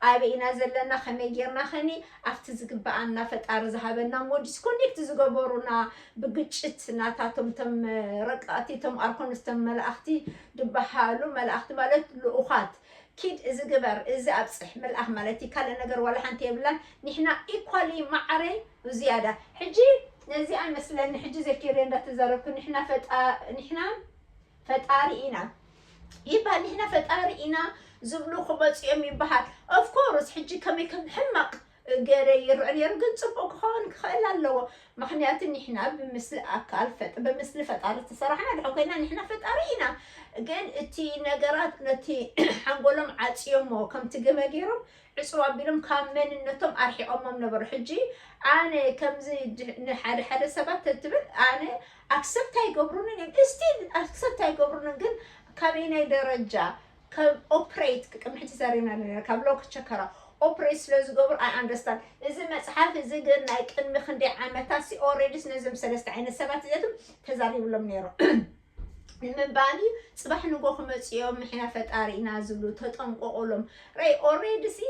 ኣበይ ኢና ዘለና፣ ከመይ ጌርና ኸኒ ኣብቲ ዝግብኣና ፈጣሪ ዝሃበና ሞ ዲስኮኔክት ዝገበሩና ብግጭት ናታቶም፣ ቶም ረቃእቲ፣ ቶም ኣርኮንስ፣ ቶም መላእኽቲ ድበሃሉ፣ መላእኽቲ ማለት ልኡኻት፣ ኪድ እዚ ግበር፣ እዚ ኣብጽሕ፣ መልኣኽ ማለት እዩ። ካልእ ነገር ዋላ ሓንቲ የብላን። ንሕና ኢኳሊ ማዕረ ዝያዳ። ሕጂ ነዚኣ መስለኒ፣ ሕጂ ዘኪረ እንዳተዛረብኩ፣ ንሕና ፈጣ-፣ ንሕና ፈጣሪ ኢና ይበሃል። ንሕና ፈጣሪ ኢና ዝብሉ ክመጹ እዮም ይበሃል። Of course፣ ሕጂ ከመይ ከም ሕማቕ ገለ ይረአ ነይሩ፣ ግን ጽቡቕ ክኸውን ክኽእል ኣለዎ። ምኽንያቱ ንሕና ብምስሊ ኣካል ፈጥ-፣ ብምስሊ ፈጣሪ ዝተሰራሕና ድሕን ኮይና ንሕና ፈጣሪ ኢና። ግን እቲ ነገራት ነቲ ሓንጎሎም ዓጽዮሞ፣ ከምቲ ግመ ገይሮም ዕጽው ኣቢሎም ካብ መንነቶም ኣርሒቖሞም ነበሩ። ሕጂ ኣነ ከምዚ ድ-፣ ንሓደ ሓደ ሰባት ተትብል ኣነ ኣክሰፕት ኣይገብሩንን እዮም። ስቲል ኣክሰፕት ኣይገብሩንን፣ ግን ካበየናይ ደረጃ ከም ኦፕሬት ቅድሚ ሕጂ ዘሪብና ኣለና፣ ካብ ሎክ ቸከራ ኦፕሬት ስለ ዝገብሩ ኣይ ኣንደርስታንድ። እዚ መጽሓፍ እዚ ግን ናይ ቅድሚ ክንደይ ዓመታት ሲ ኦልሬዲስ ነዞም ሰለስተ ዓይነት ሰባት እዚኣቶም ተዛሪብሎም ነይሮም። ንምባል እዩ። ጽባሕ ንጎ ክመጽኡ እዮም፣ ንሕና ፈጣሪ ኢና ዝብሉ፣ ተጠንቀቑሎም። ራይ ኦሬዲ ሲ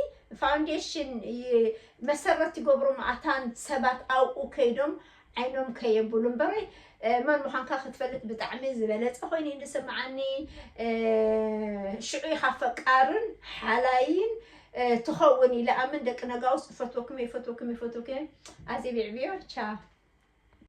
ፋውንዴሽን ይ-፣ መሰረት ይገብሩ፣ ማእታን ሰባት ኣብኡ ከይዶም ዓይኖም ከየብሉ እምበረይ፣ እ፣ መን ምዃንካ ክትፈልጥ ብጣዕሚ ዝበለጸ ኮይኑ እዩ ዝስምዓኒ። እ፣ ሽዑ ኢኻ ፈቃርን ሓላይን፣ እ፣ ትኸውን ኢለ ኣምን። ደቂ ነጋውስ እፈትወኩም፣ ይፈትወኩም፣ ይፈትወኩም። ኣዜ ቢዕብዮ፣ ቻው።